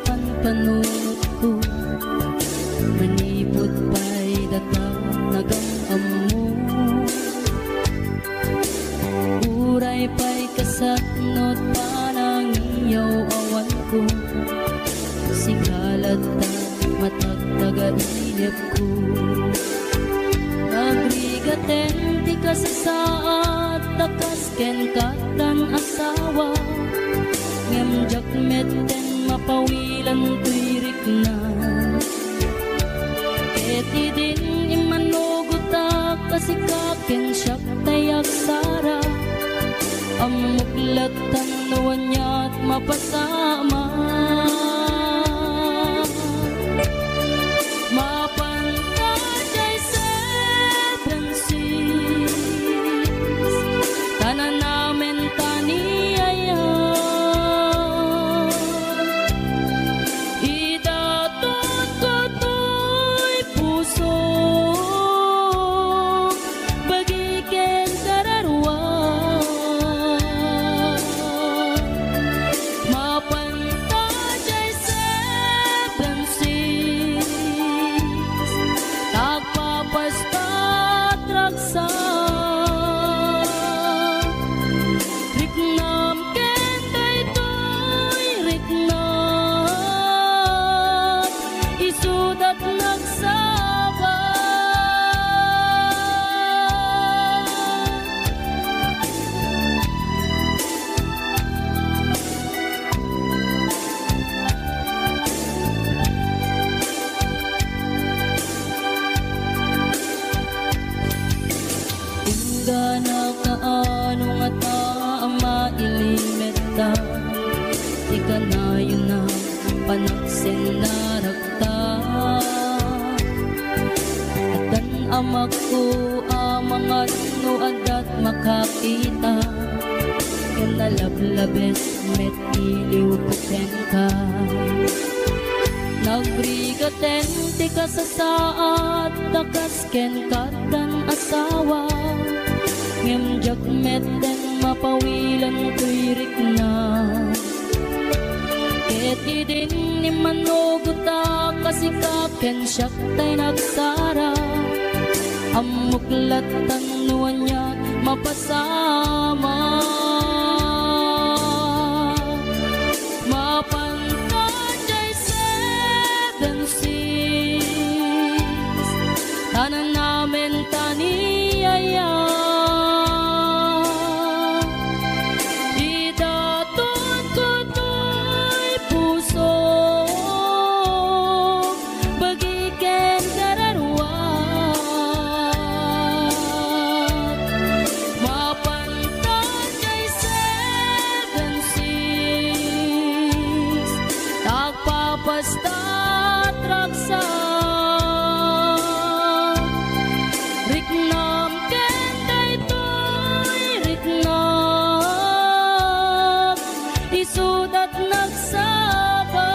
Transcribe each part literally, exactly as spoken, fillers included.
panpanunotko, manipud pay data nagam-ammo. Uray pay kasatnot panangiyaw-awanko, sika latta matagtagainepko. Nagrigaten ti kasasaad ta kas ken kattan asawa, ngem diak metten mapawilan toy rikna. Ket idin immanugotak a sika ken siak tay agsara, ammok lattan no aniat mapasamak. Mapan ta jay seven six, ta nanamen ta ni aya. Idatonko toy puso, bagi ken kararua. Mapan ta jay seven six, tagpapastat ragsak. Riknam ken daytoy riknam, isudat nagsaba. Inggana kaano ngata a mailimetta ti kanayon a panagsennarakta. Addan amakko a mangan no addat makakita, ken nalablabes met iliwko kenka. Nagrigaten ti kasasaad ta kas ken kattan asawa, ngem diak metten mapawilan toy rikna. Ket idin immanugotak a sika ken siak tay nagsara, ammok lattan no ania mapasamak. Mapan ta jay seven six, ta nanamen ta ni aya. Idatonko toy puso, bagi ken kararuak. Mapan ta jay seven six, tagpapastat ragsak. Riknam ken daytoy riknam, isudat nagsaba.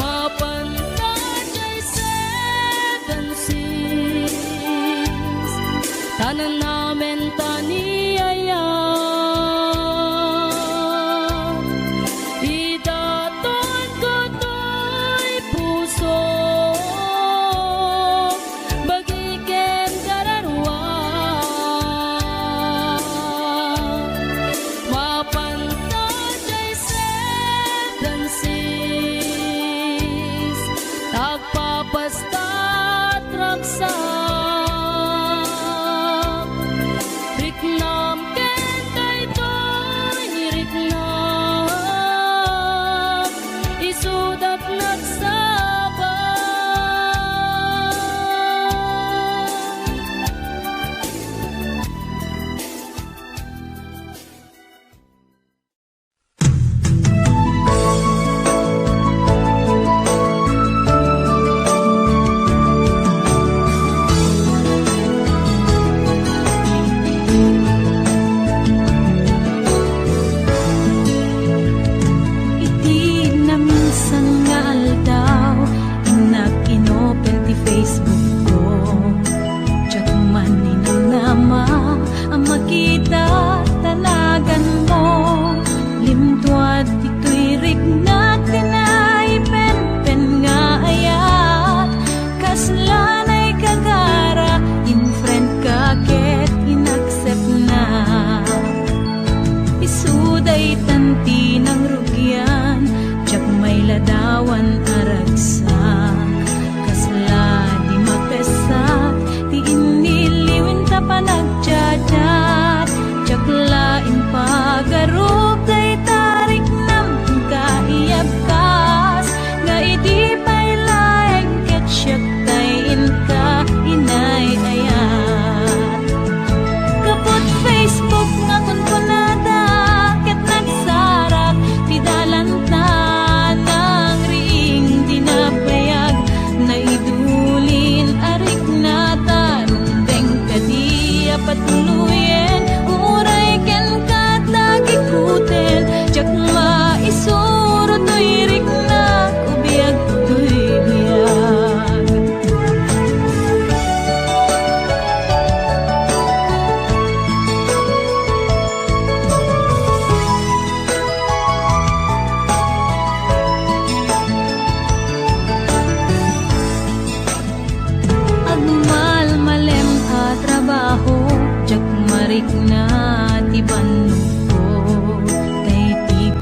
Mapan ta jay seven six, ta nanamen ta ni aya. Idatonko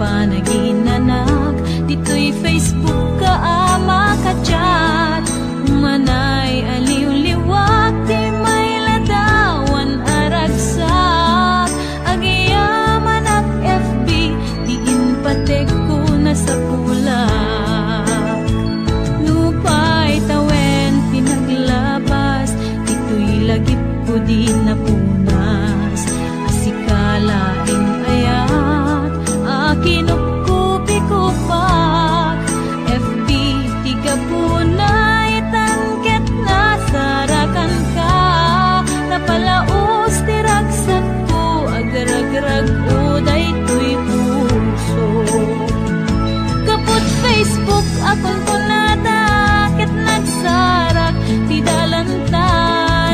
Panaginanak ditoy Facebook ka a makachat. Umanay a liwliwak ti mailadawan a ragsak. Agyamanak F B, diin patekko nasapulak. Nupay tawen ti naglabas, ditoy lagipko di napunas. A sika laeng ayat a kinupkupikupak. F B ti gapuna itan ket nasarakanka. Napalaus ti ragsakko, agragrag-o daytoy puso. Kaput Facebook a kunkunada ket nagsarak ti dalanta,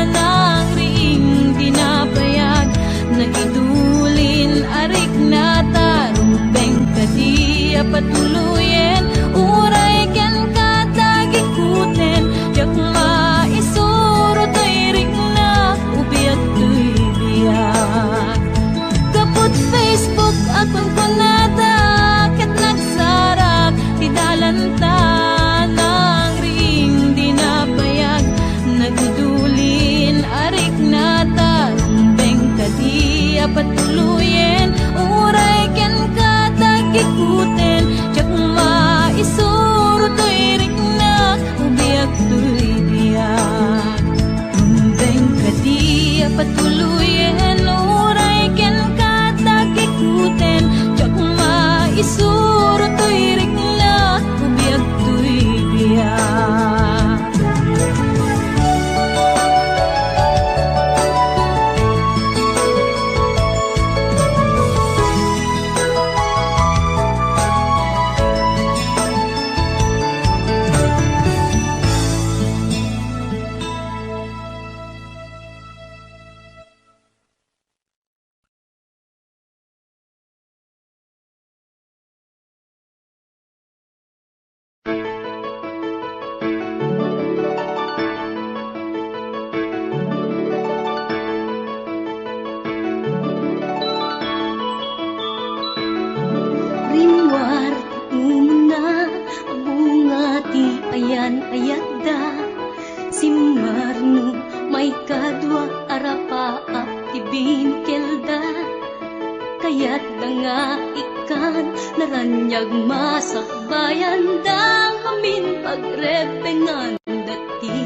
nangriing di napayag, nagidulin a riknata, rumbeng kadi a patuloyen, uray kenka tagikuten, diak maisuro toy riknak, ubiag toy biag. Kaput Facebook a kunkunada ket nagsarak ti dalanta, nangriing di napayag, nagidulin a riknata, rumbeng kadi a patuloyen, uray kenka tagikuten, diak maisuro toy riknak, ubiag toy biag. Rumbeng kadi a patuloyen, uray kenka tagikuten, diak maisuro toy riknak, ubiag toy biag. Rimmuar ti umuna a bunga ti ayan-ayatda. Simmarno maikadua a rapaap ti binikelda. Kayatda nga ikkan naraniag masakbayanda ngamin pagrebbenganda ti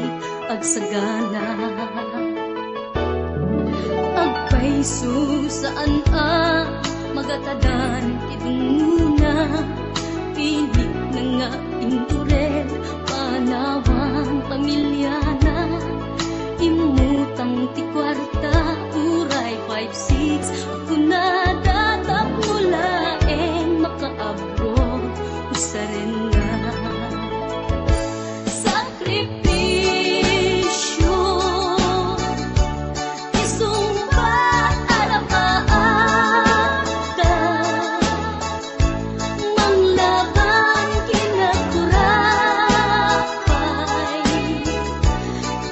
agsagana. Agpayso saan a magatadan ti dungngona. Pinitna nga inturel panawan pamiliana. Immutang ti kuarta uray five six. Kunada tapno laeng makaabroad usarenna. Sakripisio, isungbat a rapaapda, manglaban ken agturapay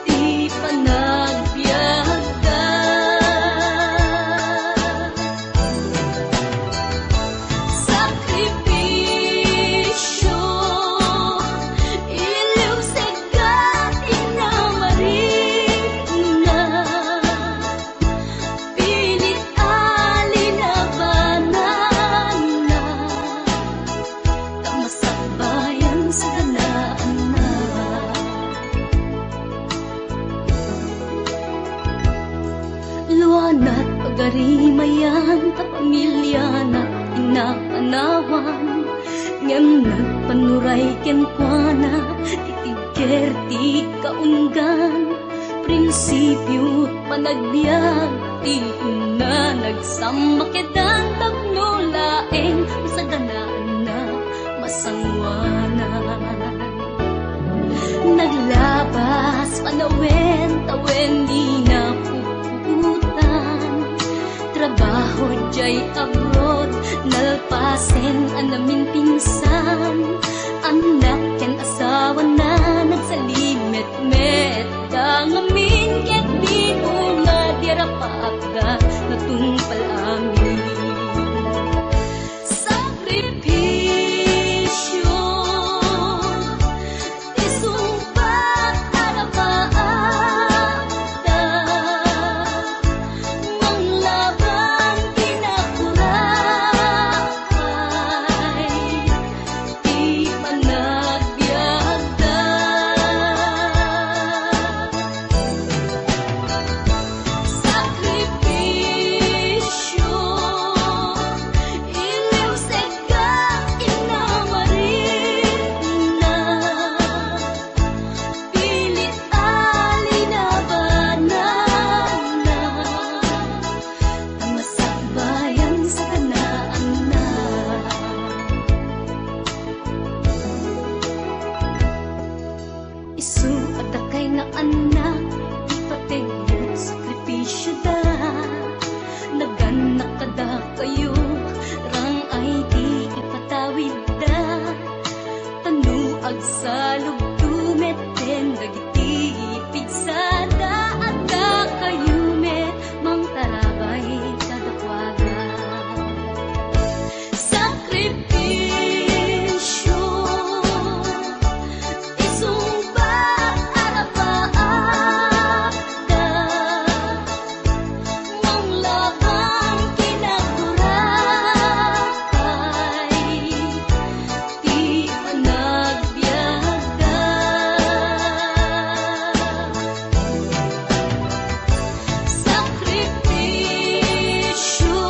ti panagbiagda. Sakripisio, iliwsegka ti namarikna, pilit a linabananna, ta masakbayan saganaanna. Luanat pagarimayan ta pamiliana ti napanawan, ngem nagpanuray kenkuana ti tigger ti kaunggan. Prinsipio panagbiag ti inna nagsammakedan tapno laeng masaganaanna masangoanan. Naglabas panawen tawen di napuputan. Trabaho jay abroad, nalpasen a naminpinsan. Annak ken asawana nagsalimetmet da ngamin ket di unga di rapaapda natungpal amin. Sakri sakripisyo, isungbat a napaakda, manglaban ti nakurapay, ti panagbiagda. Sakripisyo, iliw sika, inna Marina, pilit a linabananna, ta masakbayan sa kanaanna. Isu adda kayna annak, ipateg sakripisyoda. Naganak kadakayo, rang ay di ipatawidda. Tano agsalugto met ken dagiti pigsada, adda kayo met mangtarabay kadakuada. Sakripisyo, isungbat a napaakda, manglaban kinakurapay, ti panagbiagda. Sakripisyo,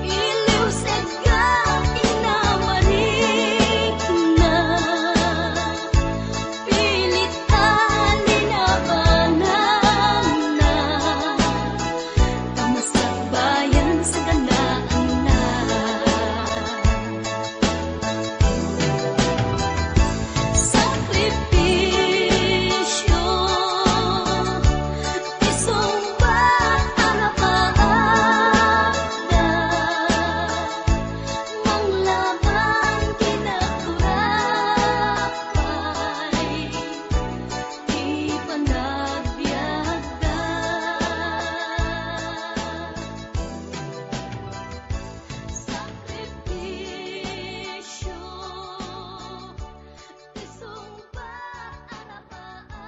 iliw sika, inna Marina, pilit a linabananna, ta masakbayan sa kanaanna. Sakripisyo, isungbat a napaakda, manglaban kinakurapay, ti panagbiagda. Sakripisyo, isungbat a napaakda.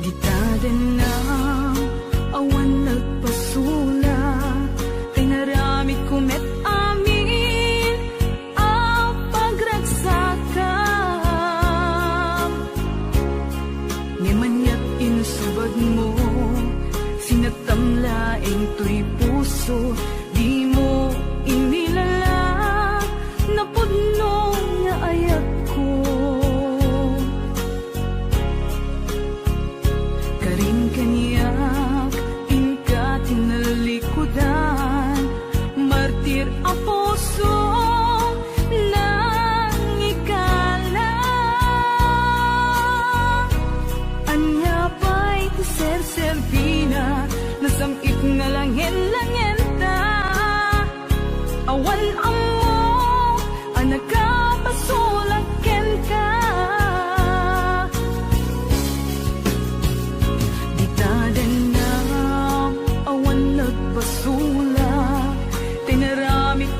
Dita dennam, awan nagpasulak, inaramidko met amin a pagragsakam. Ngem aniat insubadmo, sinattam laeng toy puso, dimo inilala, napudno nga ayatko. Karin kaniak, inka tinallikudan, martir a puso, nangikala. Ania pay ti serserbina, nasam-it nga langen-langenta. Awan ammo a nakapasulak kenka. Dita dennam, awan nagpasulak, tinaramid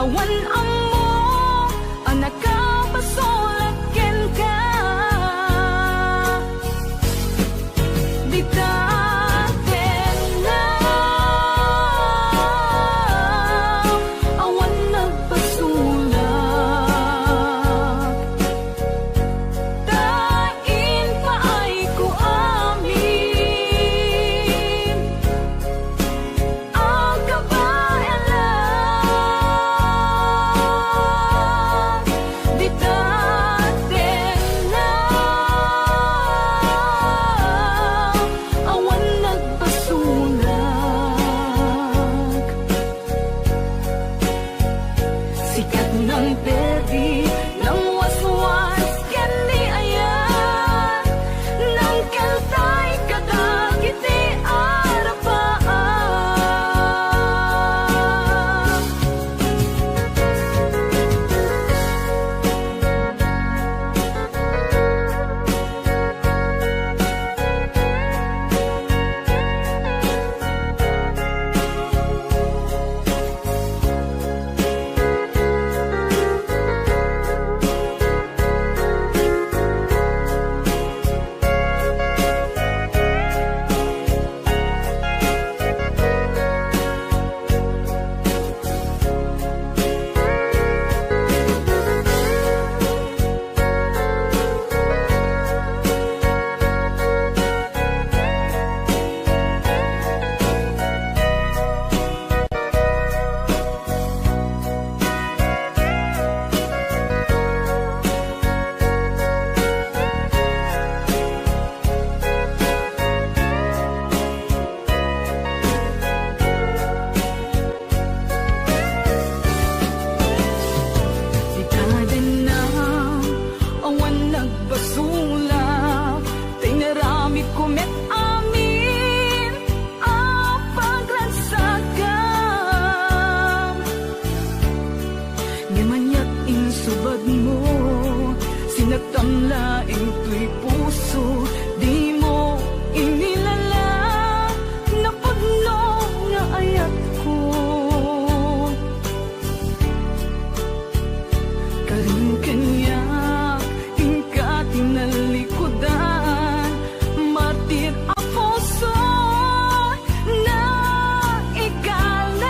Awan ammo a nakapasulak kenka. Dita tengnga, awan nagpasulak. Ta impaayko amin a kabaelan. Dita tengnga, awan nagpasulak. Sikat nang perdi, nang waswas ken ni ayat, nang keltay kadagiti arabaan. Ikadenna, awan nagpasulak, ta inaramidko met amin a pagragsakam. Ngem aniat insubadmo, sinaktam laeng toy puso, dimo inilala, napudno nga ayatko. Karin kaniak, inka ti nalikudan, martir a puso, naikalan.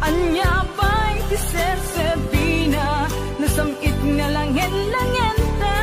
Ania pay ti serserbina, nasam-it nga langen-langenta.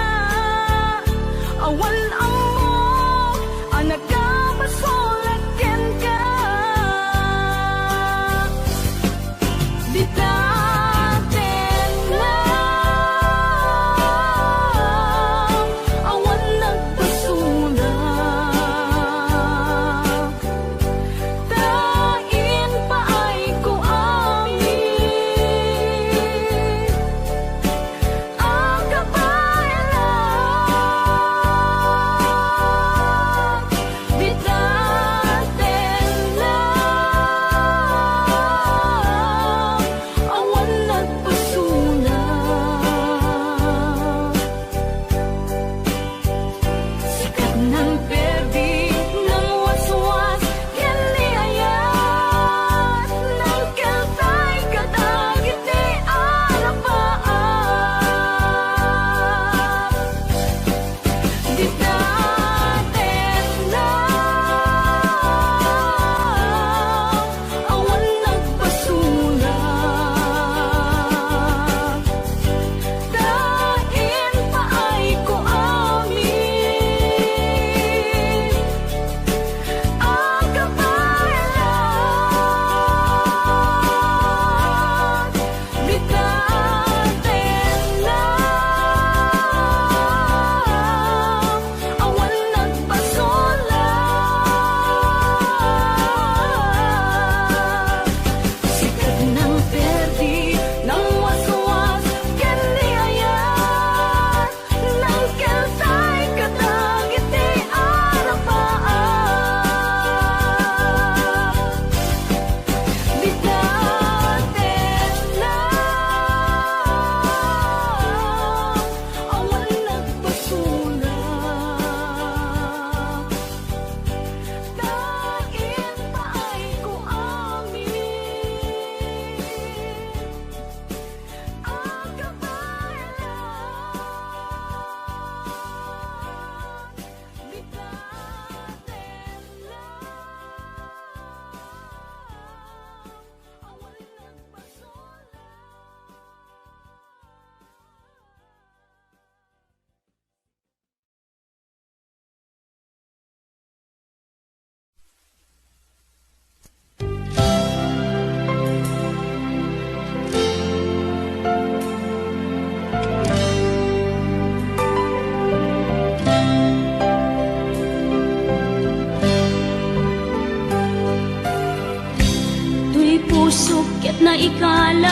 Pusok ket naikalang,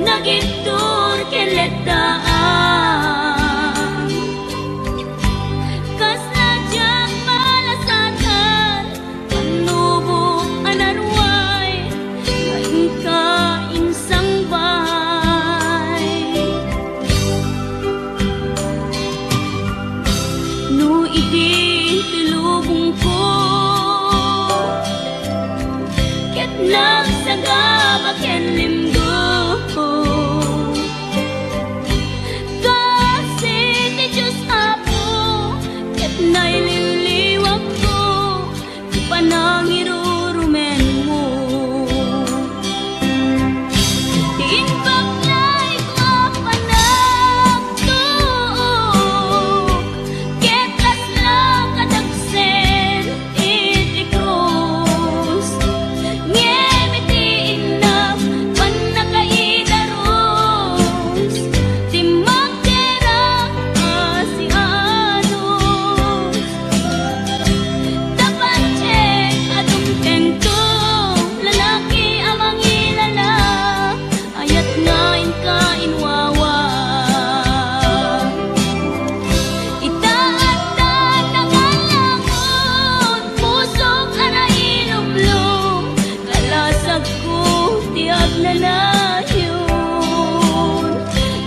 nagibtur ken letdaan. Kasla diak malasatan, pannubok a naruay, nga inka insangbay. No idi ti lubongko, ket nagsagaba ken limgo, kaasi ti Dios, Apo, ket nailiwliwakko ti panangirurumenmo. Ti imbag nga isu a panagtuok, ket kasla kadagsen iti krus. Ngem iti innak pannakaidarus, ti magderak a sianus. Tapattek a dumtengto, lalaki a mangilala, ayat nga inka inwawa. Ita adda nangalangon, pusok a nailumlom, kalasagko ti agnanayon.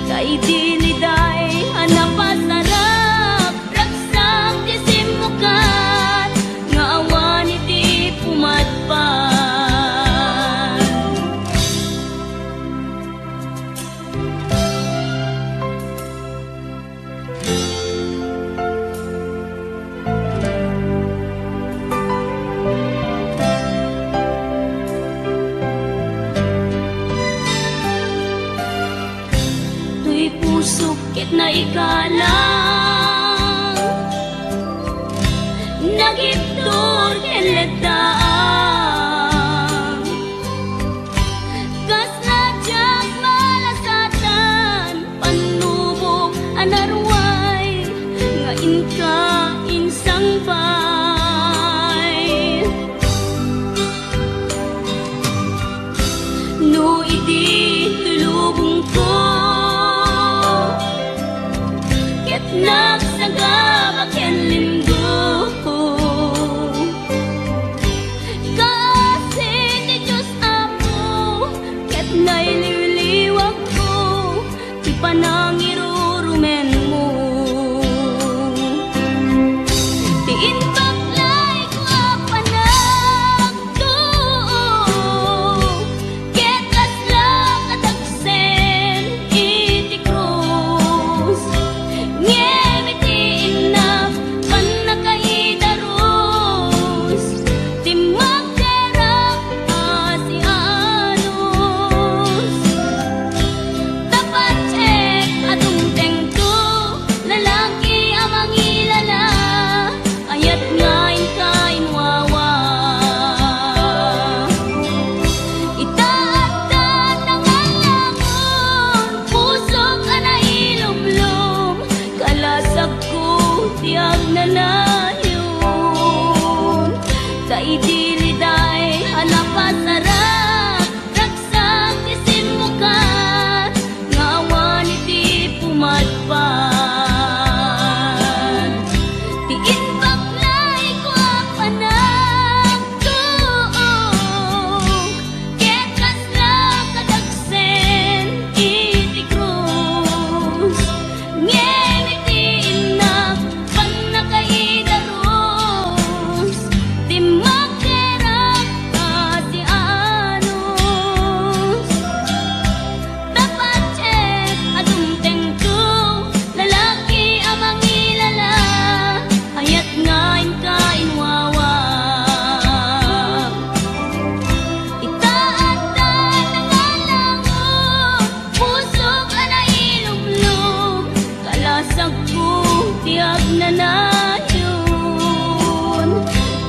Kaidiliday a napasarap, ragsak ti simmukat, nga awan iti pumadpad. Toy pusok ket naikalang, nagibtur ken letdaan. Kasla diak malasatan, pannubok a naruay, nga inka insangbay. No idi ti lubongko, ket nagsagaba ken limgo, kaasi ti Dios, Apo, ket nailiwliwakko ti panangirurumenmo. Ti imbag nga isu a panagtuok, ket kasla kadagsen iti krus. Ngem iti innak pannakaidarus, ti magderak a sianus. Tapattek a dumtengto, lalaki a mangilala, ayat nga inka inwawa. Ita adda nangalangon, pusok a nailumlom, kalasagko ti agnanayon. Kaidiliday a napasarap, ragsak ti simmukat, nga awan iti pumadpad. Ti imbag nga isu a panagtuok, ket kasla kadagsen iti krus. Ngem iti innak pannakaidarus, ti magderak a sianus. Tapattek a dumtengto, lalaki a mangilala, ayat nga inka inwawa. Ita adda nangalangon, pusok a nailumlom, kalasagko ti agnanayon.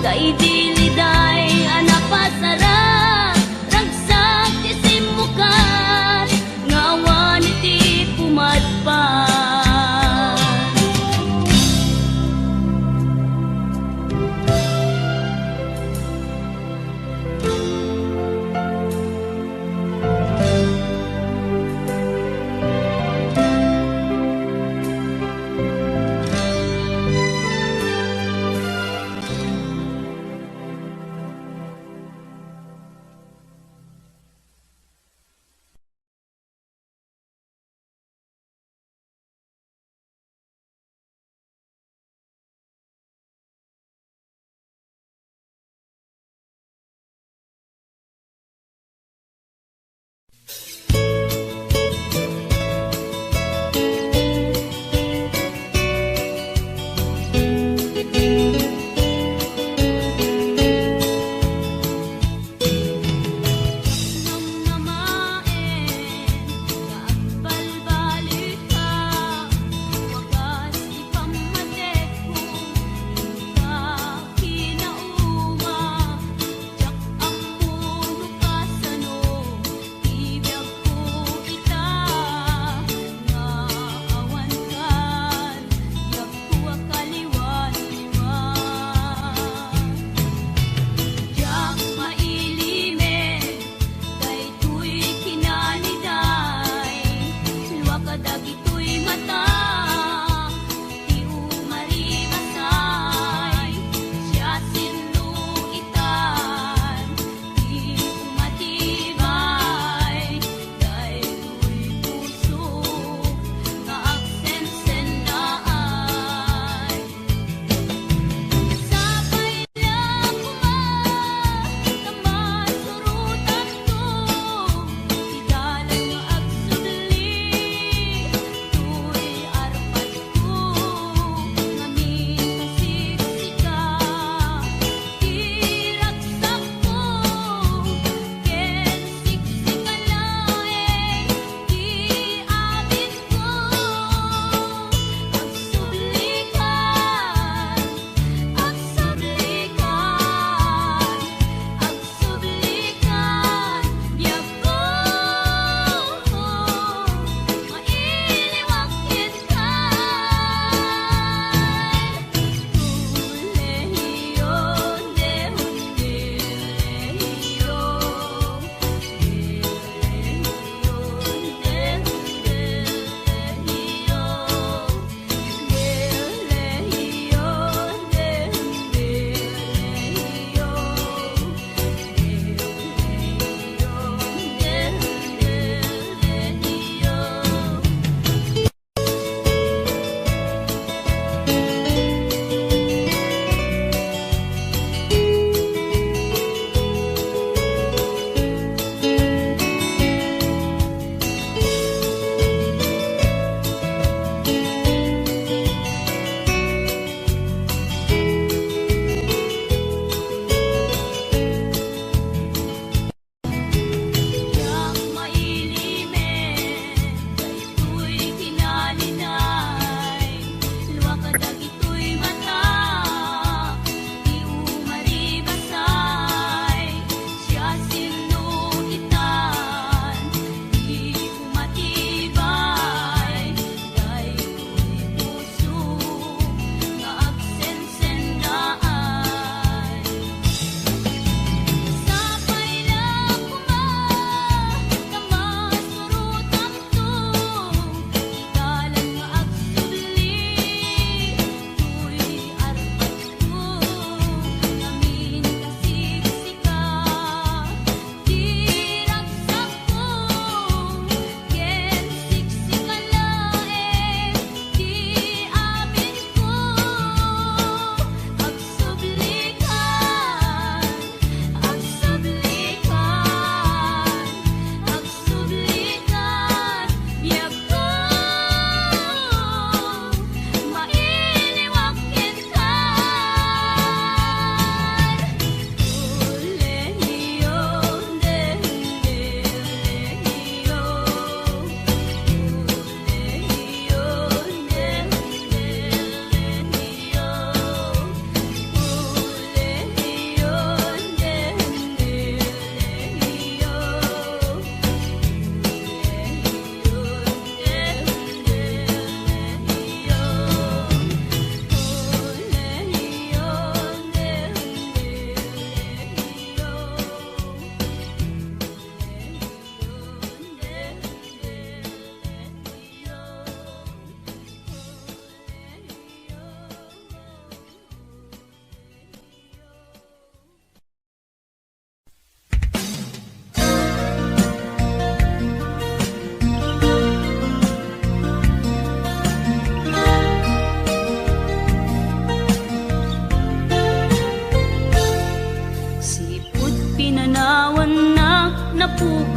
Kaidiliday a napasarap, ragsak ti simmukat, nga awan iti pumadpad.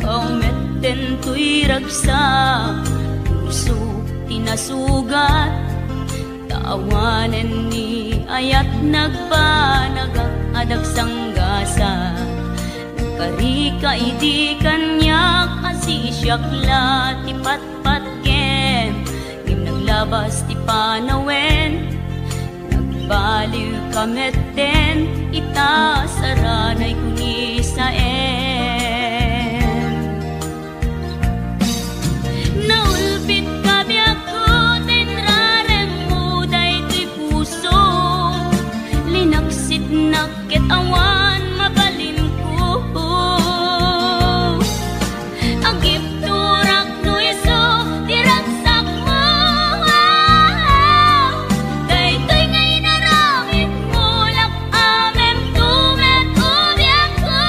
Kaw metten toy ragsak, puso ti nasugat, ta awanen ni ayat nagbanagak a dagsanggasat. Nagkarika idi kaniak a sisiak la ti patpatgen, ngem naglabas ti panawen. Nagbaliwka metten ita saranay ko ni saen. Naulpitka biagko, ten raremmo daytoy puso. Linaksitnak ket awan mabalinko. Agibturak no isu ti ragsakmo. Daytoy nga inaramidmo, lak-amemto met o biagko.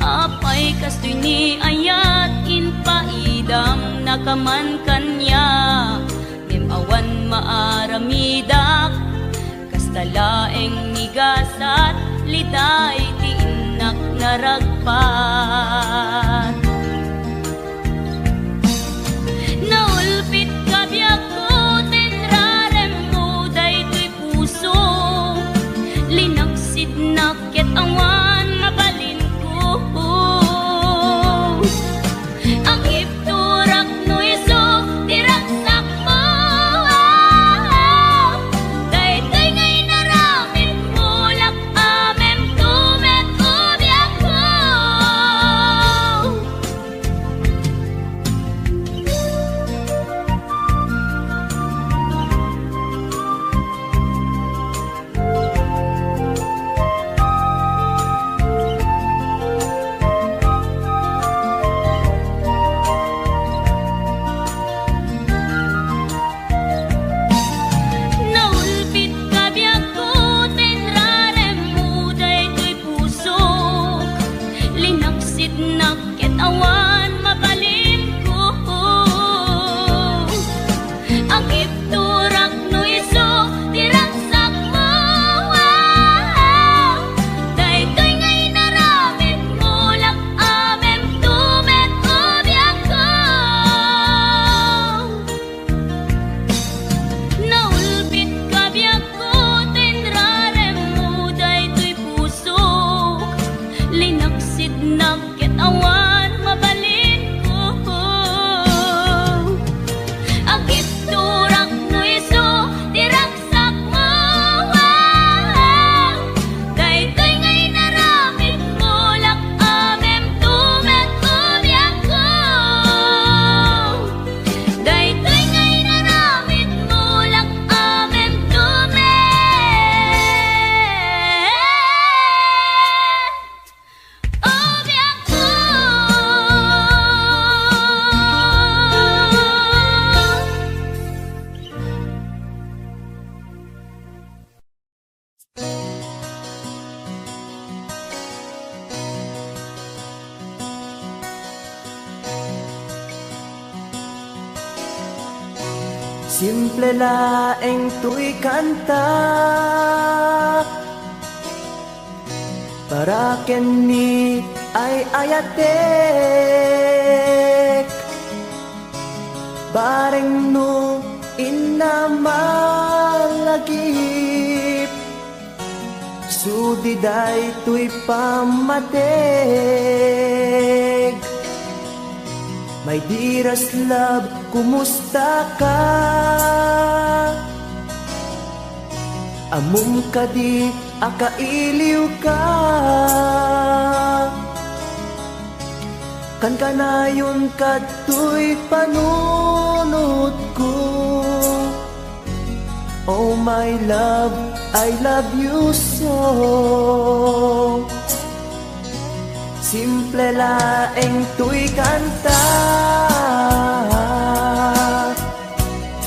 Apay kastoy ni ayat, impaidamnaka man kaniak, ngem awan maaramidak. Kasta laeng ni gasat, liday ti innak naragpat. Naulpitka biagko, ten raremmo daytoy puso. Linaksidnak ket awan mabalinko. Agibturak no isu ti ragsakmo. Daytoy nga inaramidmo, lak-amemto met o biagko. Naulpitka biagko, ten raremmo daytoy pusok. Linaksitnak ket awan mabalinko. Agibturak no isu ti ragsakmo. Daytoy nga inaramidmo, lak-amemto met o biagko. Naulpitka biagko, ten raremmo daytoy pusok. Linaksidnak ket awan mabalinko. Agibturak no isu ti ragsakmo. Daytoy nga inaramidmo, lak-amemto met o biagko. Daytoy nga inaramidmo, lak-amemto met o biagko. Simple laeng toy kanta para ken ni ay-ayatek. Bareng no inna malagip, sudi daytoy pammateg. My dearest love, kumusta ka? Ammom kadi a kailiwka? Kankanayon kadtoy panunotko. Oh my love, I love you so. Simple laeng toy kanta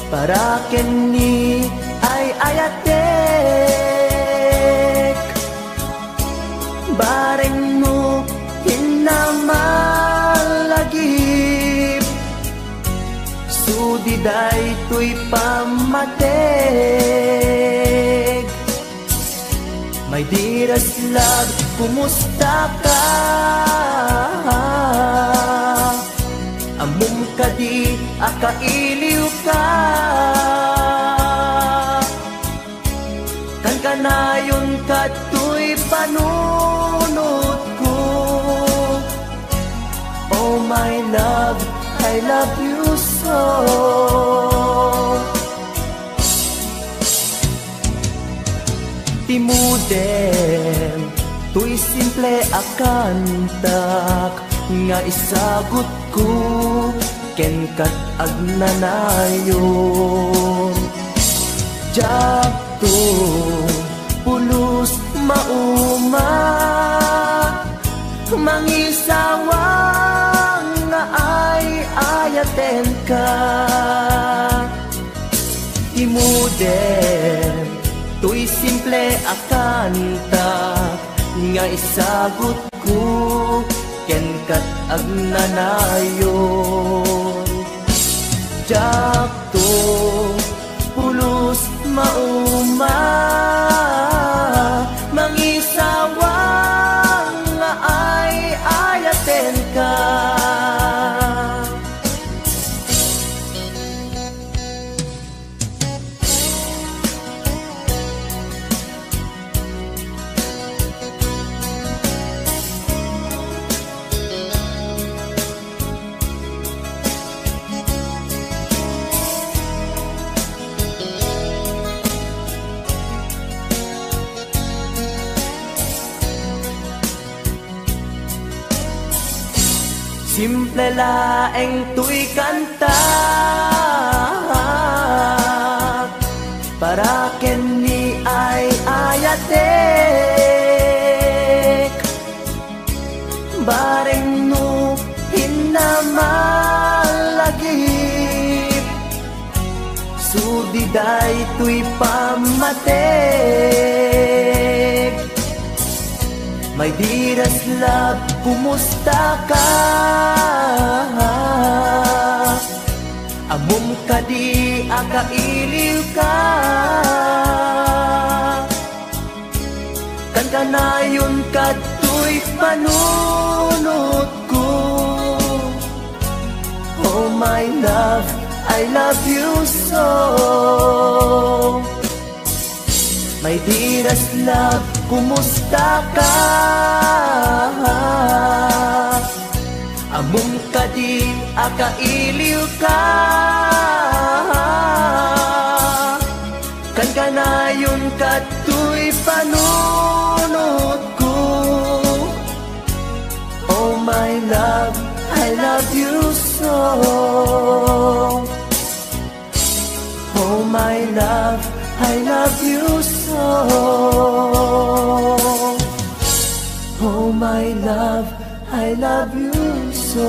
para ken ni ay-ayatek. Bareng no inna malagip, sudi daytoy pammateg. My My dearest love, kumusta ka? Ammom kadi a kailiw ka? Kankanayon kadtoy panunotko. Oh my love, I love you so. Timuden, toy simple a kantak nga isagutko kenka agnanayon. Diakto pulos mauma, mangisawang nga ay-ayatenka. Timuden, toy simple a kantak nga isagutko kenka agnanayon. Diakto pulos mauma, mangisawang nga ay-ayatenka. Simple laeng toy kantak para ken ni ay-ayatek. Bareng no hinna malagip, sudi daytoy pammatek. My dearest love, kumusta ka? Ammom kadi a kailiw ka? Kankanayon kadtoy panunotko. Oh my love, I love you so. My dearest love, kumusta ka? Ammom kadi a kailiw ka? Kankanayon kadtoy panunotko. Oh my love, I love you so. Oh my love, I love you so. Oh my love, I love you so.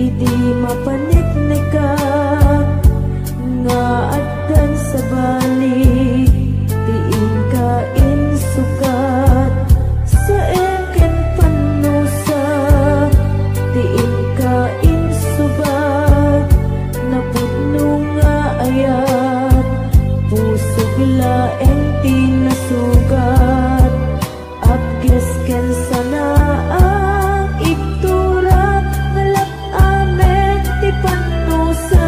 Idi mapaneknekak nga addan sabali ti inka insukat, saem ken pannusa ti inka insubat, napudno nga ayat, pusok laeng ti nasugat. Apges ken sanaang igtura, nalak amen ti pannusa.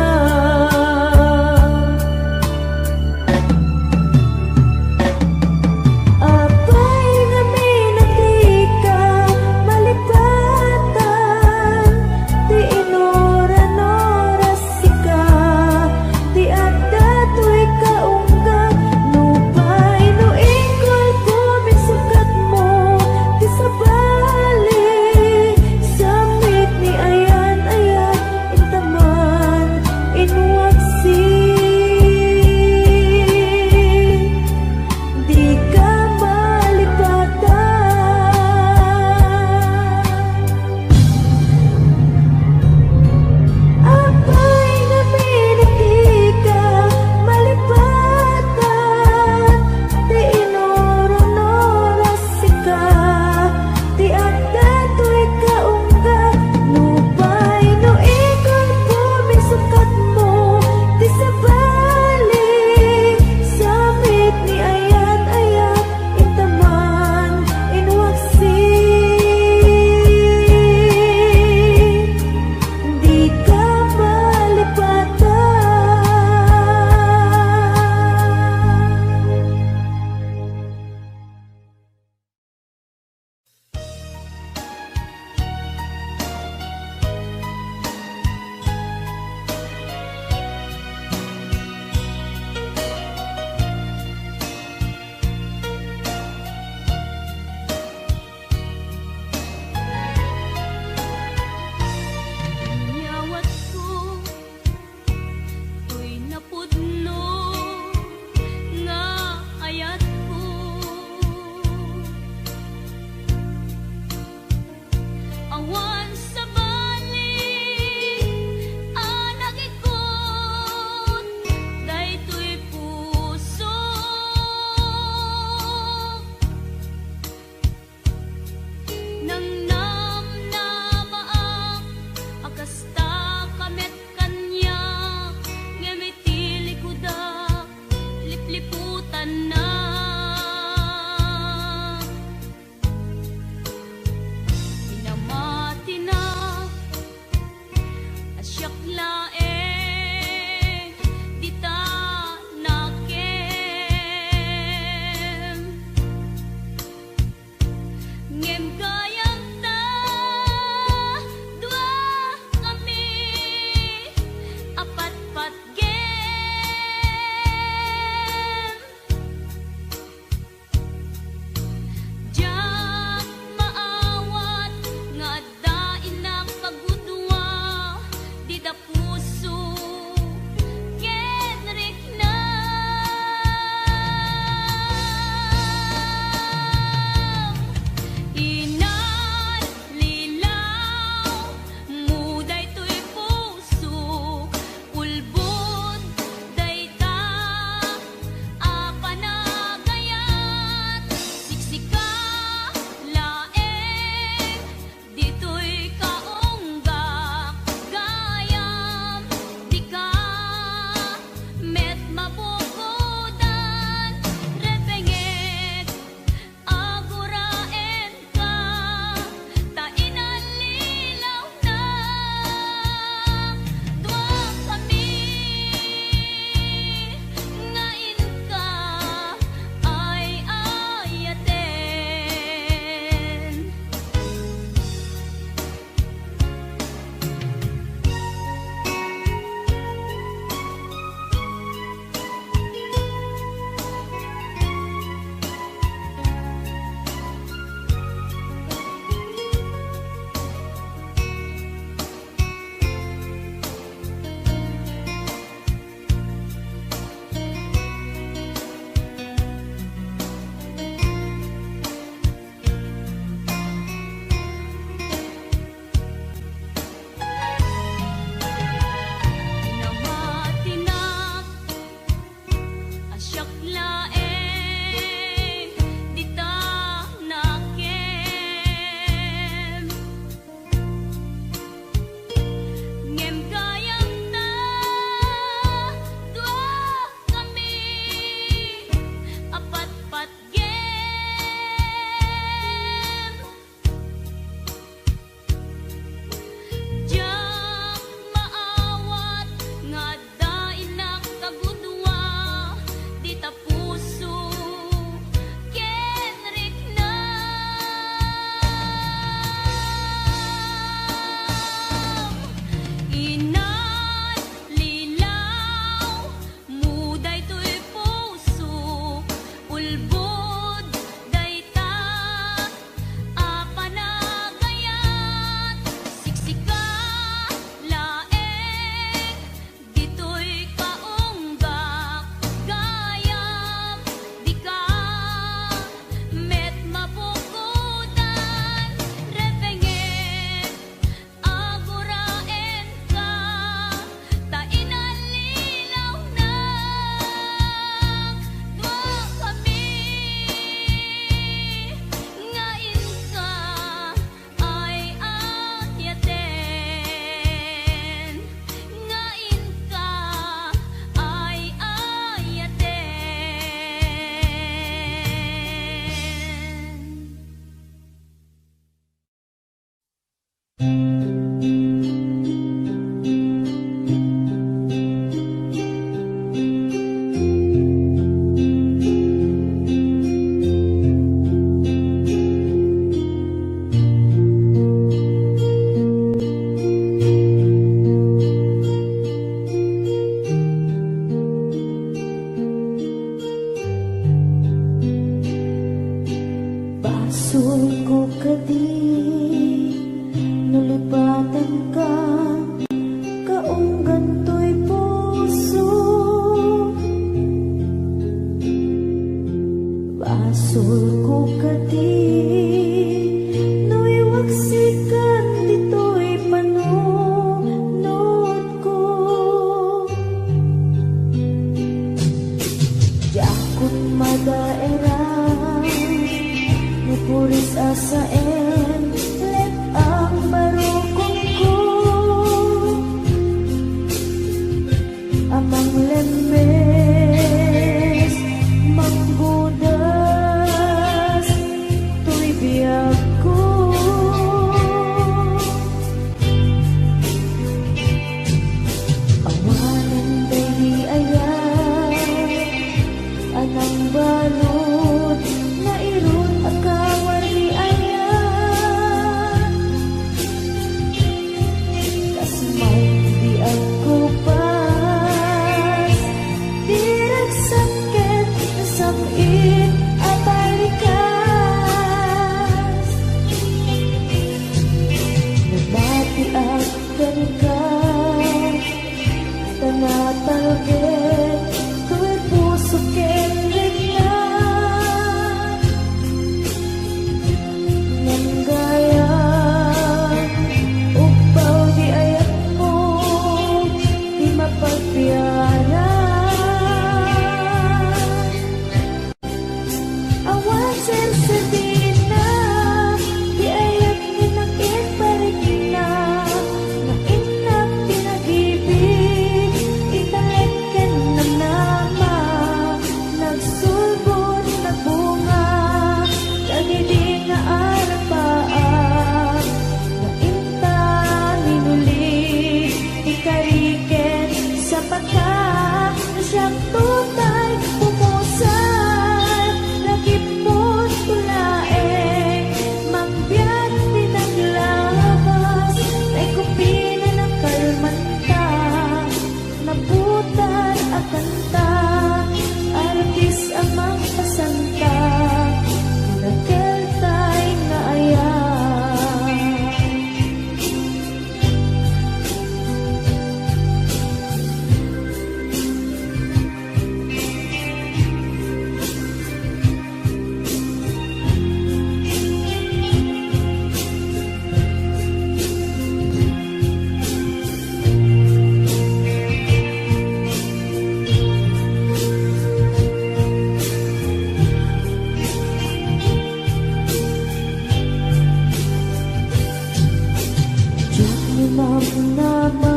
Diak ni namnama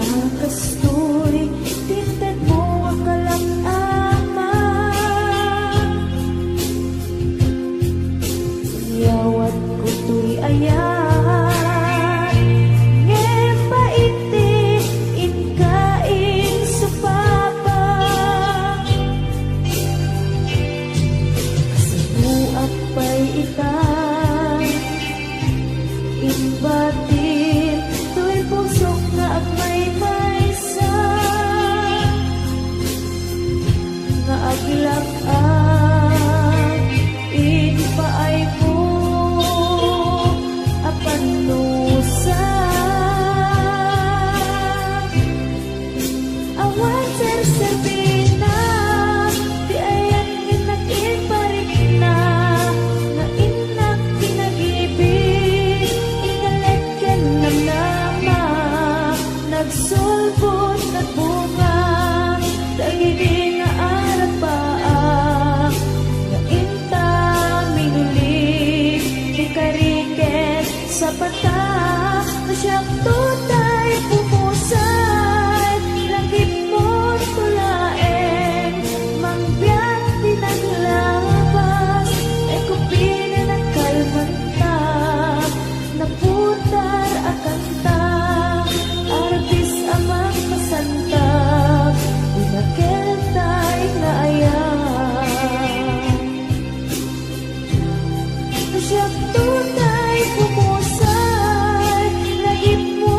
a kastoy ti intedmo a kalak-ama. Yawatko toy ayat, ngem pait ti inka insupaba. Kasanoak pay ita imbatin toy pusok nga agmaymaysa, nga aglak-am iti paaymo a pannusa. Awan serserbina ti ayan nga innak imparikna, nga innak kinagibin, ingalet ken namnama, nagsulbod, nagbunga dagidi nga arapaak, nga inta minuli ti kari ken sapata. No siak toy pumusay, langipmo to laeng mangbiag ti naglabas, ay kupinen a kalmanta, naputar a kanta, arbis a mangpasantag, dinakel tay nga ayat. No siak toy pumusay, langipmo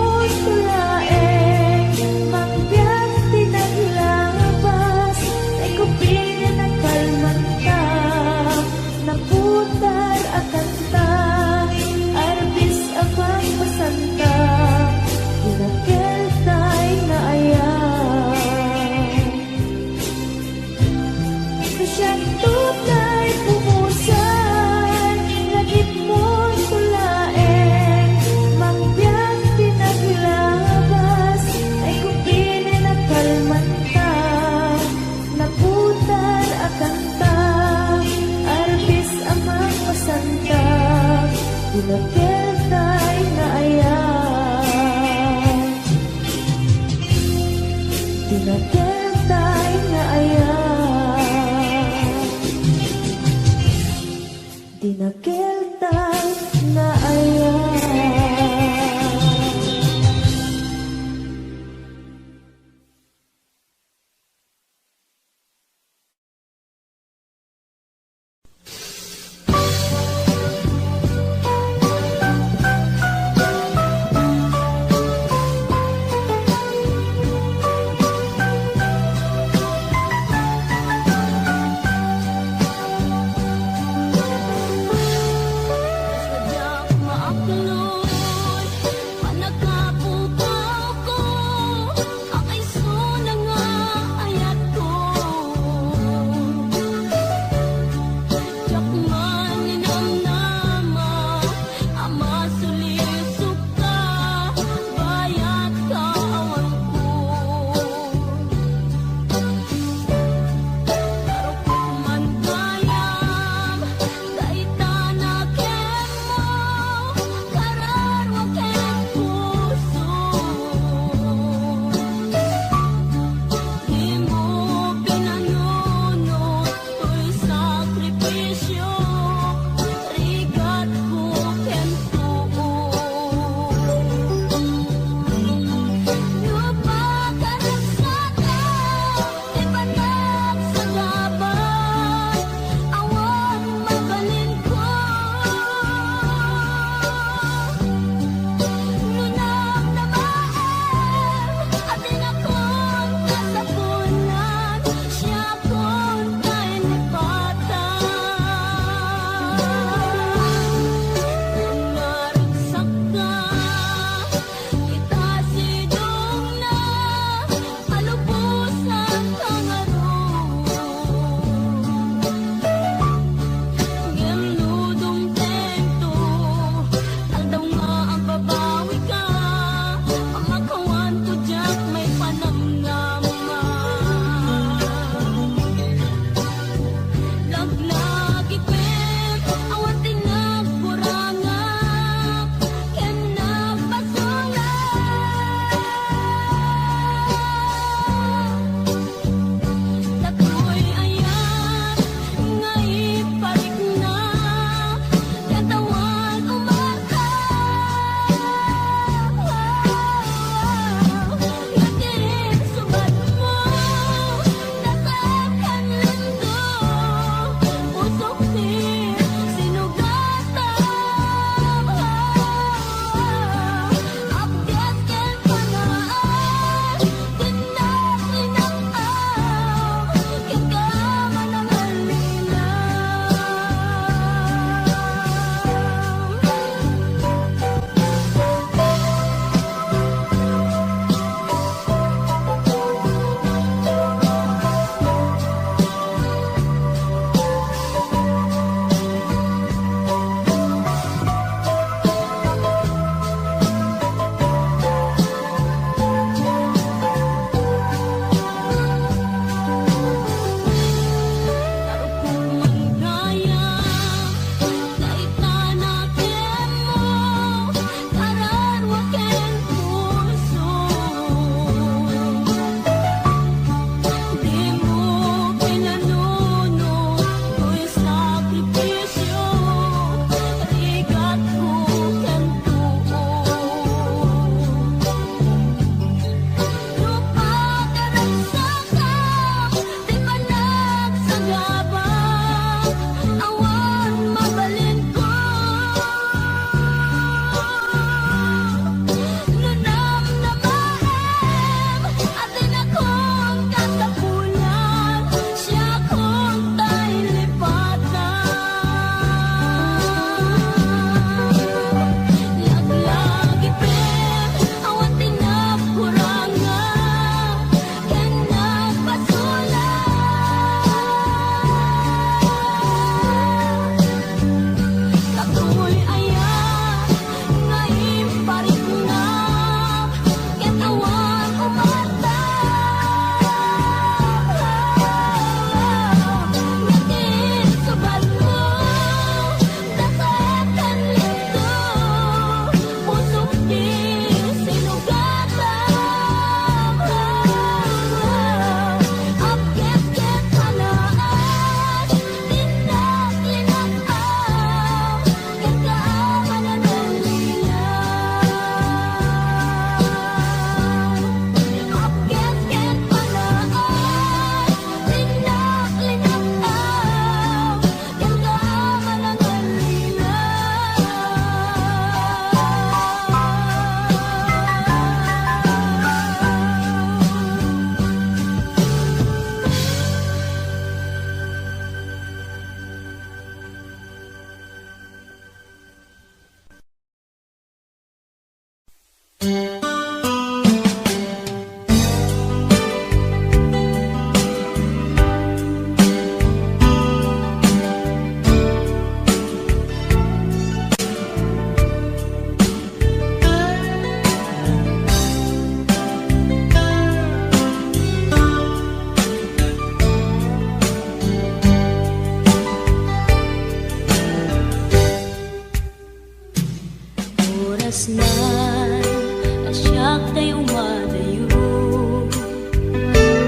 A siak tay umadayo,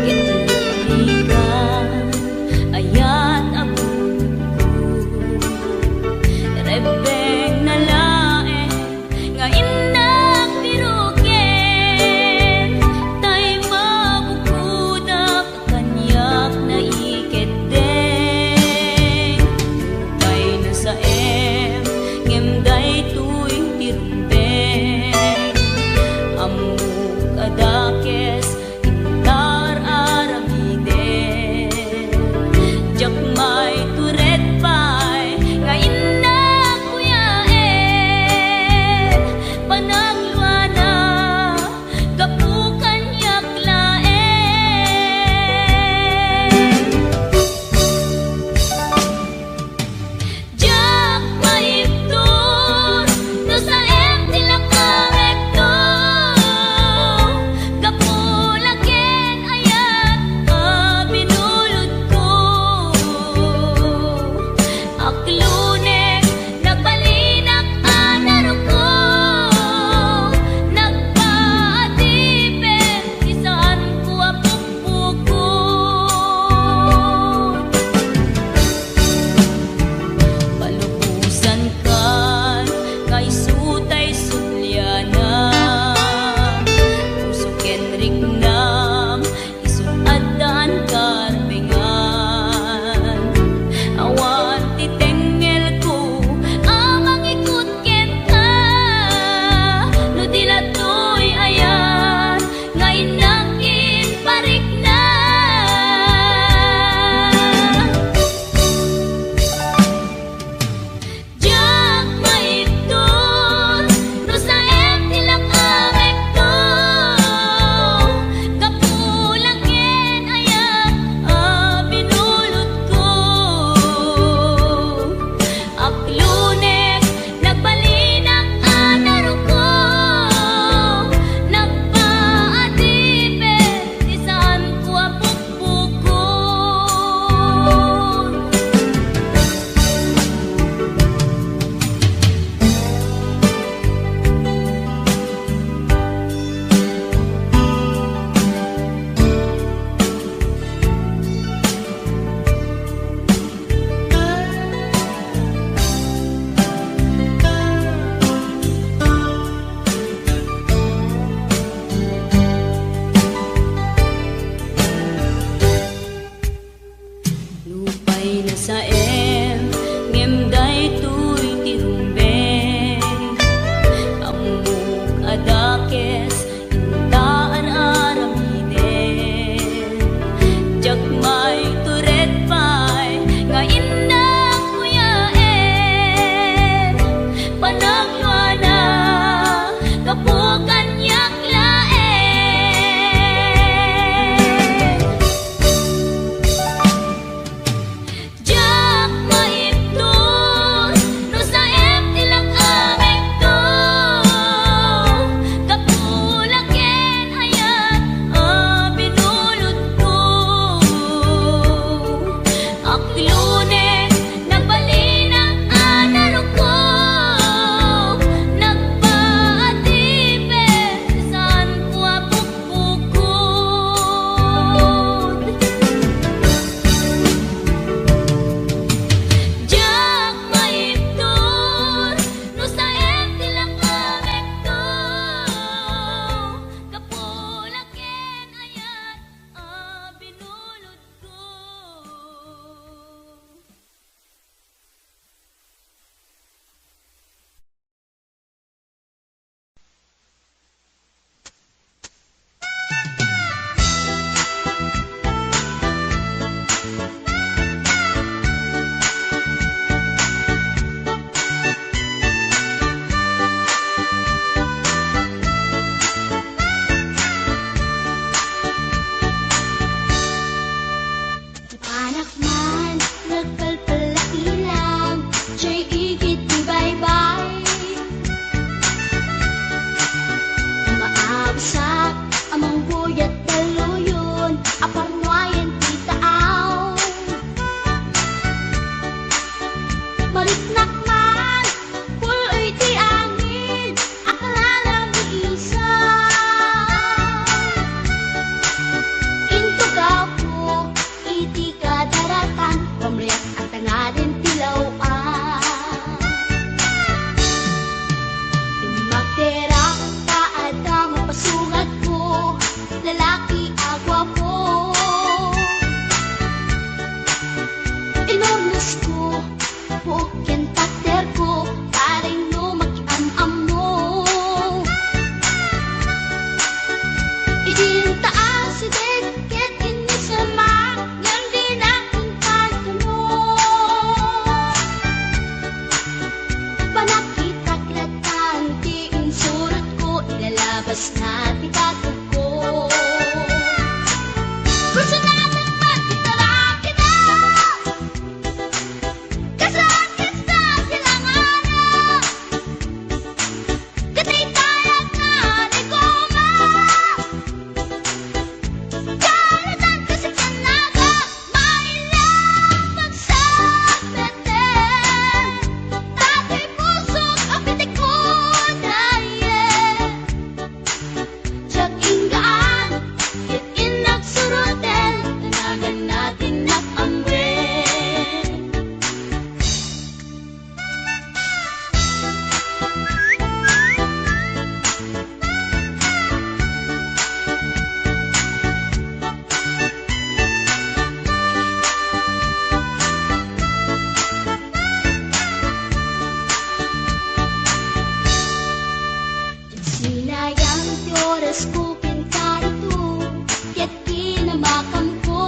ket lipnikan, ayat a bugko. Rebbengna laeng nga innak piruken, tay mabugkodak kaniak naikeddeng. Tay nasaem, ngem daytoy ti rumbeng. Ammok a dakel Kas nga ti batok ko. Personal naman ti talakida. Kasakit sa silanganan. Katay tayak na ni Goma. Kalatan kasi kanaga. Maila pagsapeten. Dati pusok a pitikon. Diak inggaan, ket innak suroten, tanagan natin nak amwen. Sinayang ti oras ko ken karito, ket kinamakamko.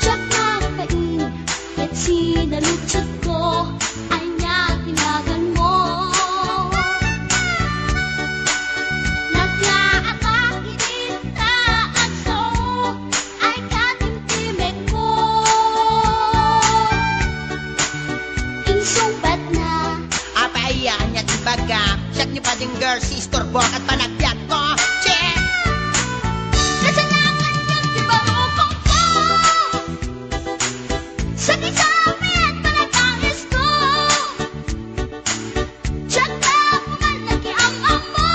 Diak nakapain, ket sinaludsodko, ania ti naganmo? Naglaaka iti taagso, ay katimtimekko. Insungbatna. Apay aya, ania ti baga? Siak ni Bading Girl, si istorbo ket panagbiagko. Che! Kasalakan ket ti barukongko. Sakit sa amin, panagkangis ko. Diak na puman nakiam-ammo.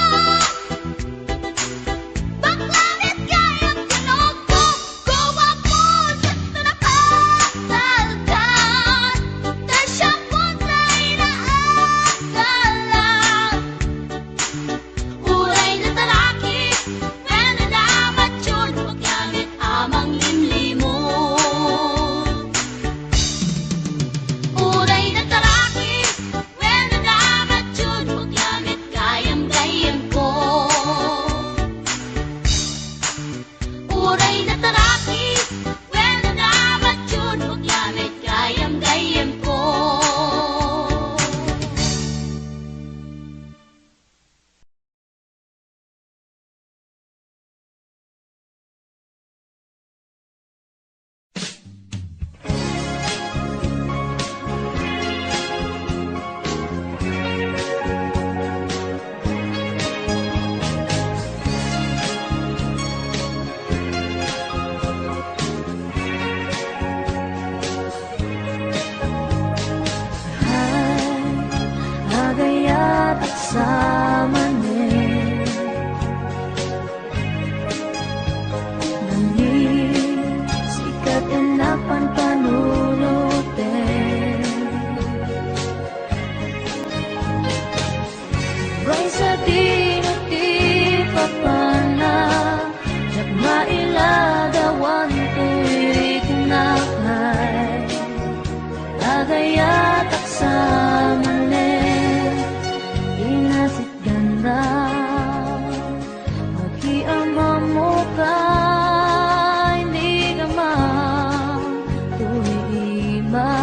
Bakla met gayam tinuktok, guwapos ket napatalkan, ta siak met ti inaagalan. Uray natalaki, wenno namatyon, bakla met a manglimlimon. Uray natalaki, wenno namatyon, bakla met gayam-gayyemko. Uray natalaki, wenno namatyon, bakla met gayam-gayyemko. Ay, agayatak sa manen. Nangin, sika ti napanpanunoten. Uray sadino ti papanna, diak mailadawan toy riknak ay. Agayatak sa manen, inasitganna. Agiamamok ay ni Ama, toy ima,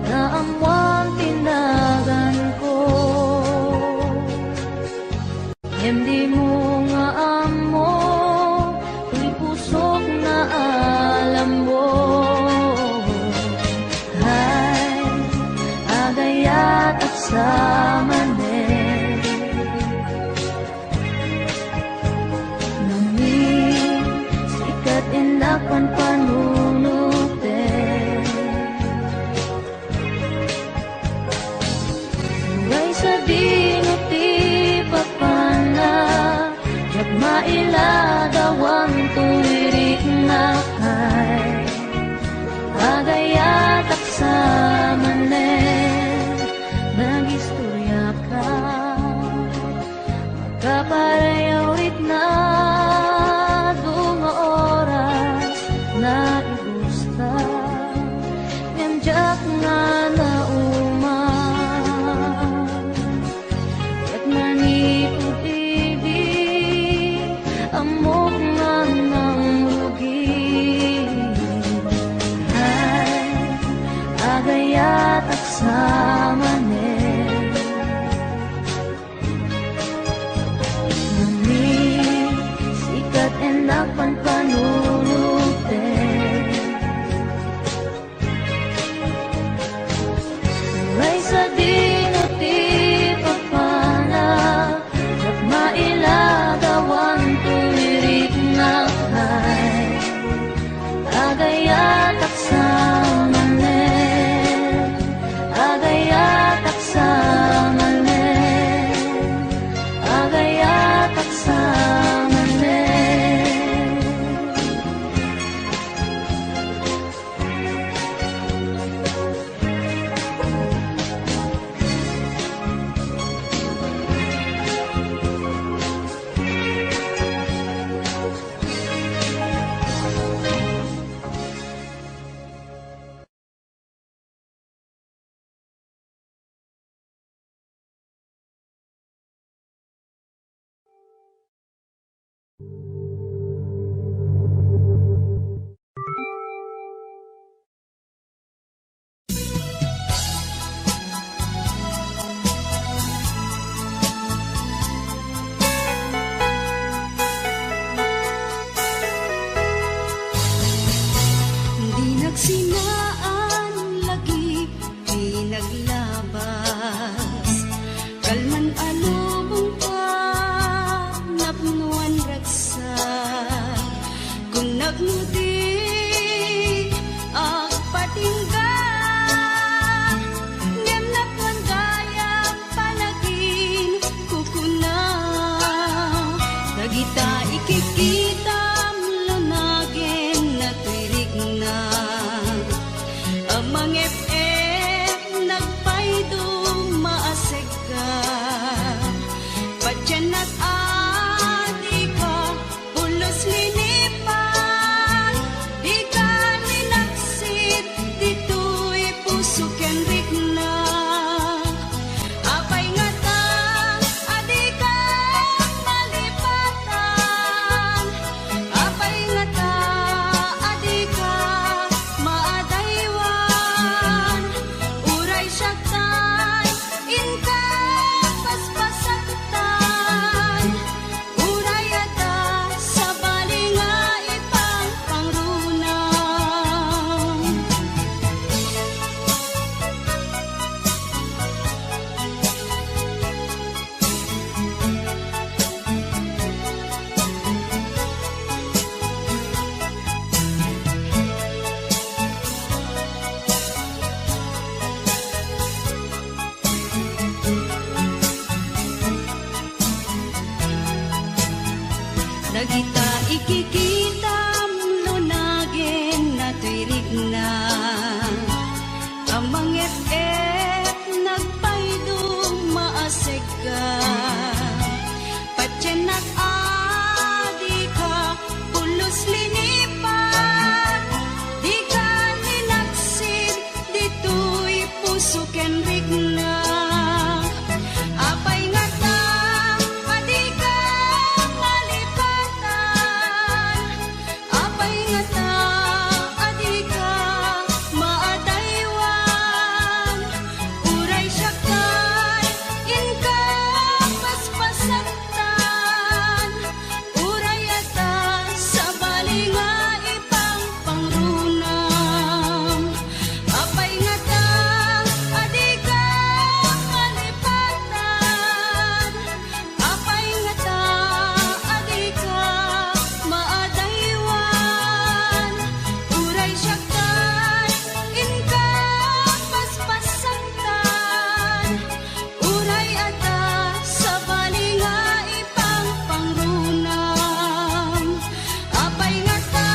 naammoan ti naganko. Ngem dimo nga ammo, toy pusok naalammo. Ay, agayatak sa manen. Nangin, sika ti napanpanunoten. Uray sadino ti papanna, diak mailadawan toy riknak ay. Agayatak sa manen, nagistoriaka. Kaparayaw riknak adu nga oras, naibusta, ngem diak nga nauman. Ket manipud idi, ammok nga nangrugi. Ay, agayatak sa manen. Kikitam no nagen natoy rikna, a manget-et nagpaydung maasegka. Patiennak a dika pulos linipat, dika linaksid ditoy puso ken rikna. Apay ngata a dika malipatan? Apay ngata a dika maadaywan? Uray siak tay inka paspasaktan, uray adda sabali nga ipangpangrunam. Apay ngata a dika malipatan? Apay ngata a dika maadaywan? Uray siak tay inka paspasaktan, uray adda sabali nga ipangpangrunam. Apay ngata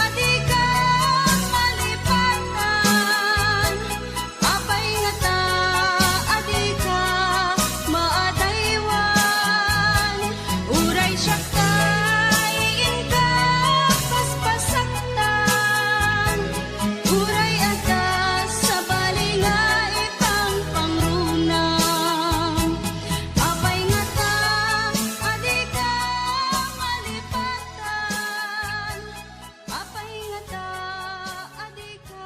a dika malipatan? Apay ngata a dika maadaywan? Uray siak tay inka paspasaktan, uray adda sabali nga ipangpangrunam. Apay ngata a dika malipatan? Apay ngata a dika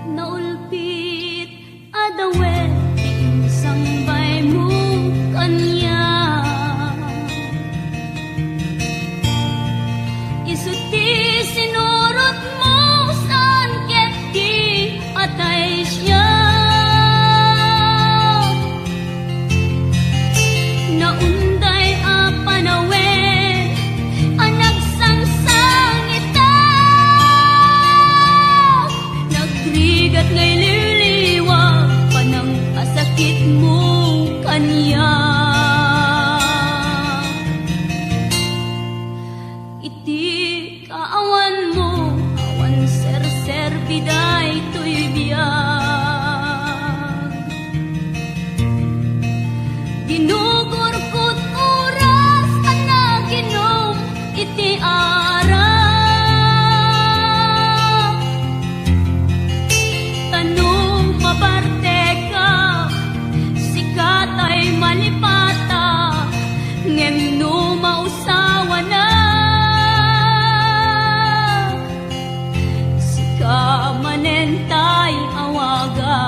Naulpit a dawen ti insangbaymo kaniak. Isu ti sinurotmo saan ket ti atay siak. Naunday a panawen a nagsangsangitak, nagrigat nga ililiwa panangkasakitmo kaniak. Iti kaawanmo, awan serserbi daytoy biag. Ginugurkot oras a naginom iti arak. Ta no maparteka, sika tay malipata, ngem no mausawanak, sika manen tay awaga.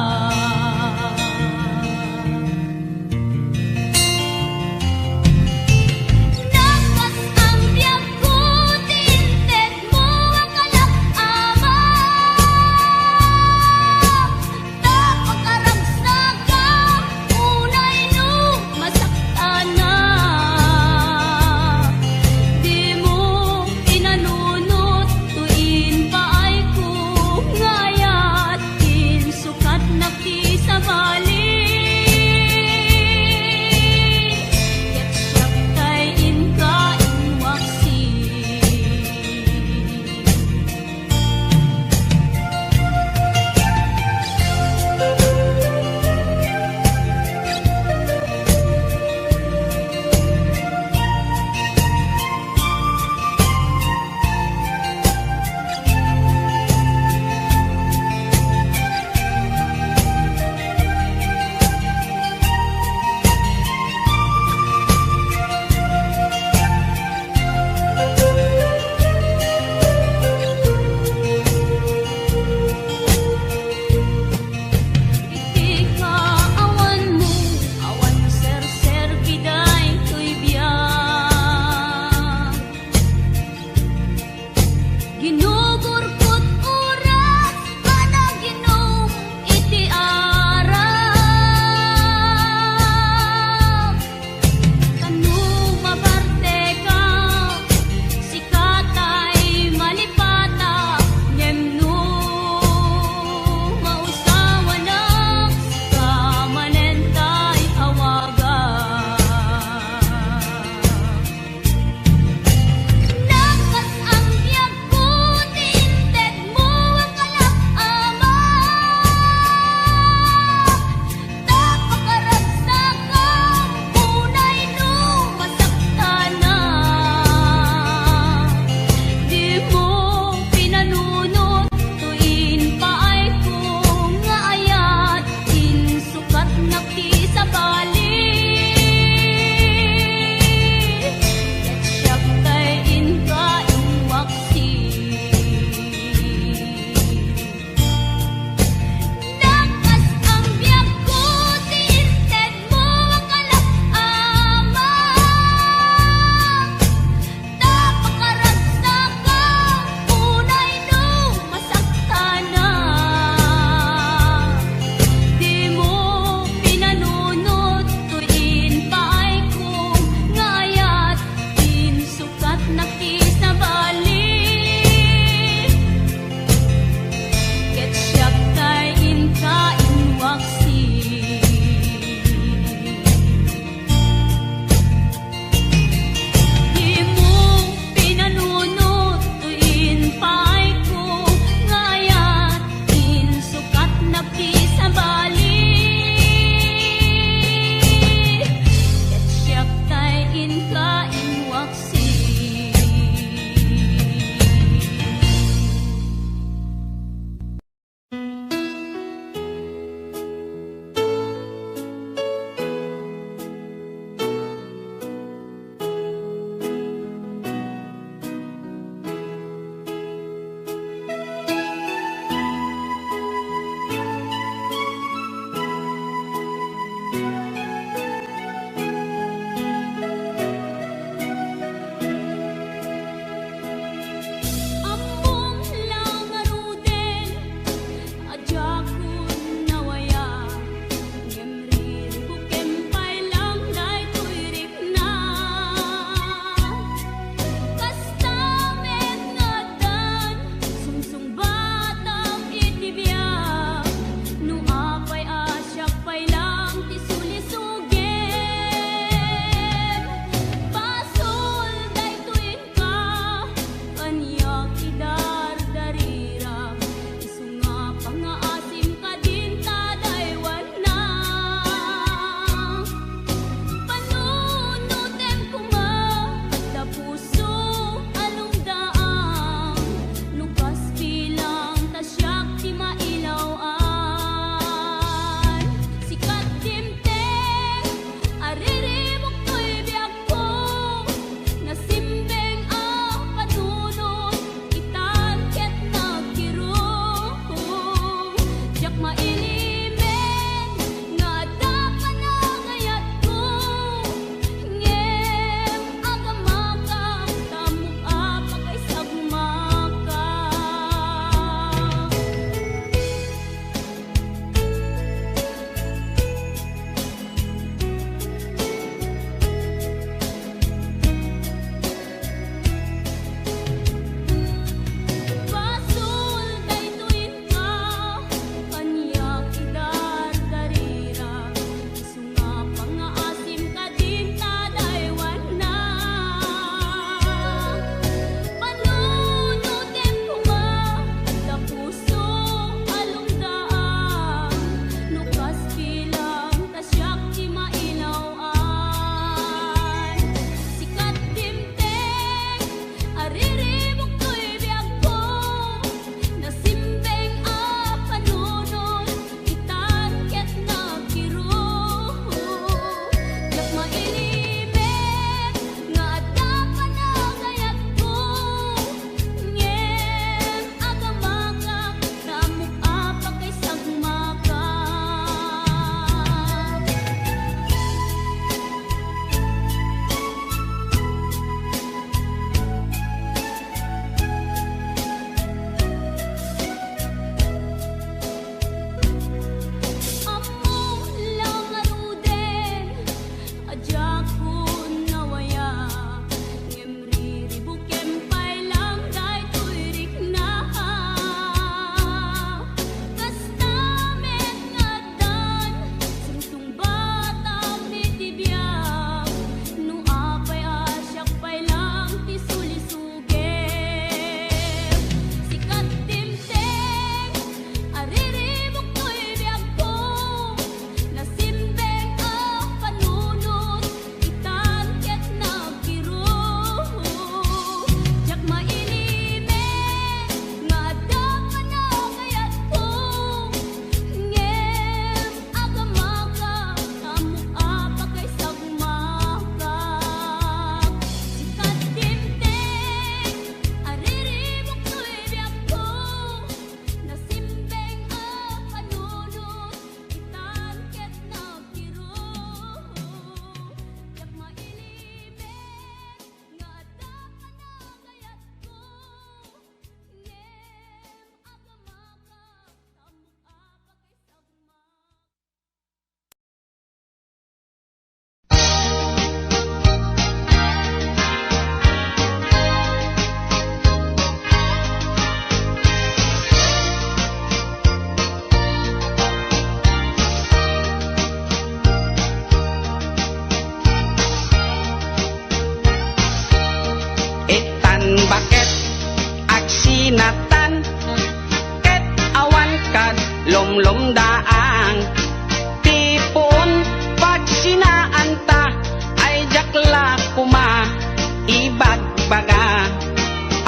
Baga,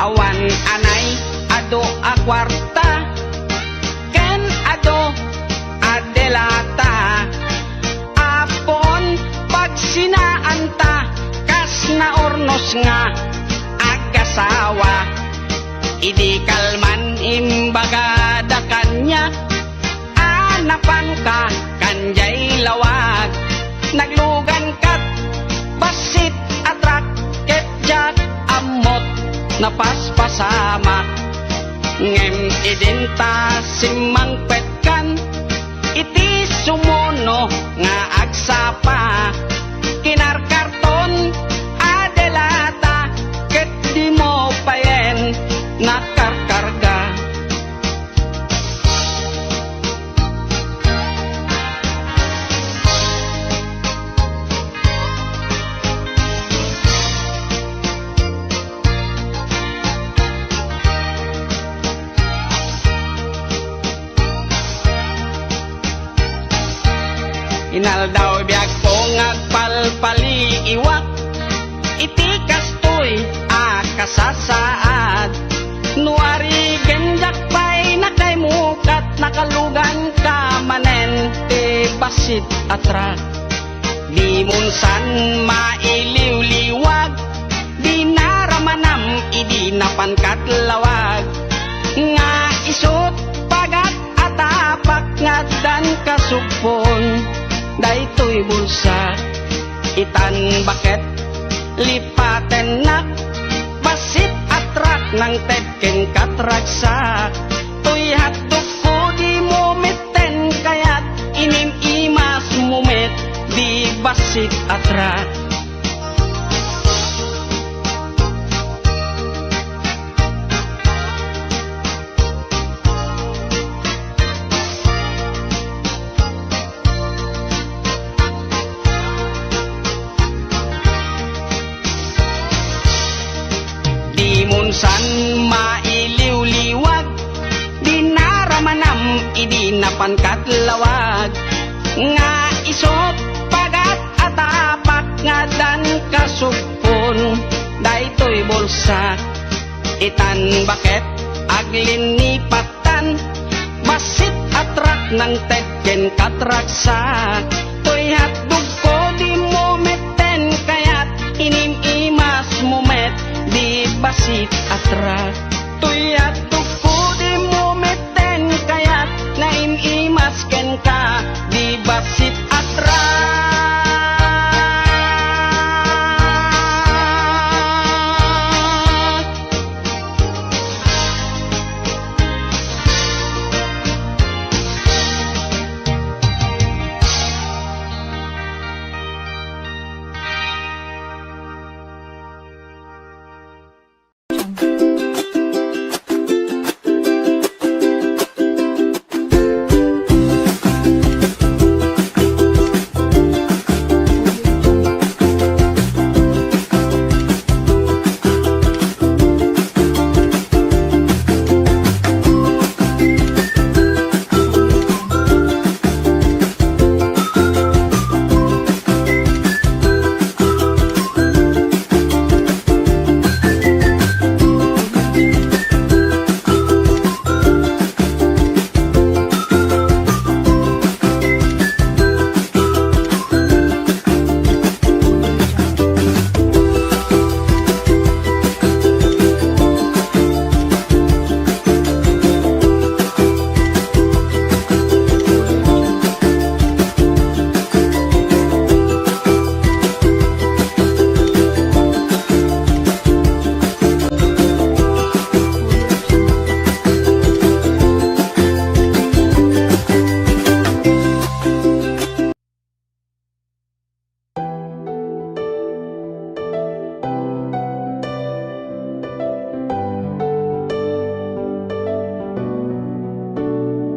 awan anay adu a kuarta ken adu a delata. Apo, pagsinaanta kas naurnos nga agasawa. Idi kalman imbagada kaniak a napanka kan jay lawag. Naglugan kat bassit a truck ket diak ammot napaspasamak. Ngem idinta simmangpetkan iti sumuno nga agsapa. Kinarkarton a delata ket dimo payen nakarkarga. Inaldaw biagko nga agpalpaliiwak iti kastoy a kasasaad. No arigen diak pay nakaymukat, nakaluganka manen ti bassit a truck. Dimon san mailiwliwag, dinaramanam idi napankat lawag. Nga isut' pagat a tapak nga addan kasugpon daytoy bulsa. Itan baket lipatennak, bassit a truck nangted ken katragsak. Toy hotdogko dimo metten kayat, inim-imasmo met di bassit a truck. Dimon san mailiwliwag, dinaramanam idi napankat lawag. Nga isut' pagat a tapak nga addan kasugpon daytoy bulsa. Itan baket aglinipatan, bassit a truck nangted ken katragsak. Toy hotdogko dimo metten kayat, inim-imasmo met di bassit a truck. Toy hotdogko dimo metten kayat, naim-imas kenka di bassit a truck.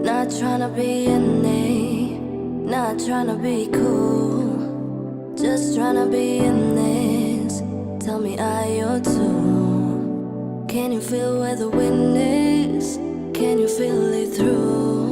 Not tryna be in it, not tryna be cool, just tryna be in this. Tell me, are you too? Can you feel where the wind is? Can you feel it through?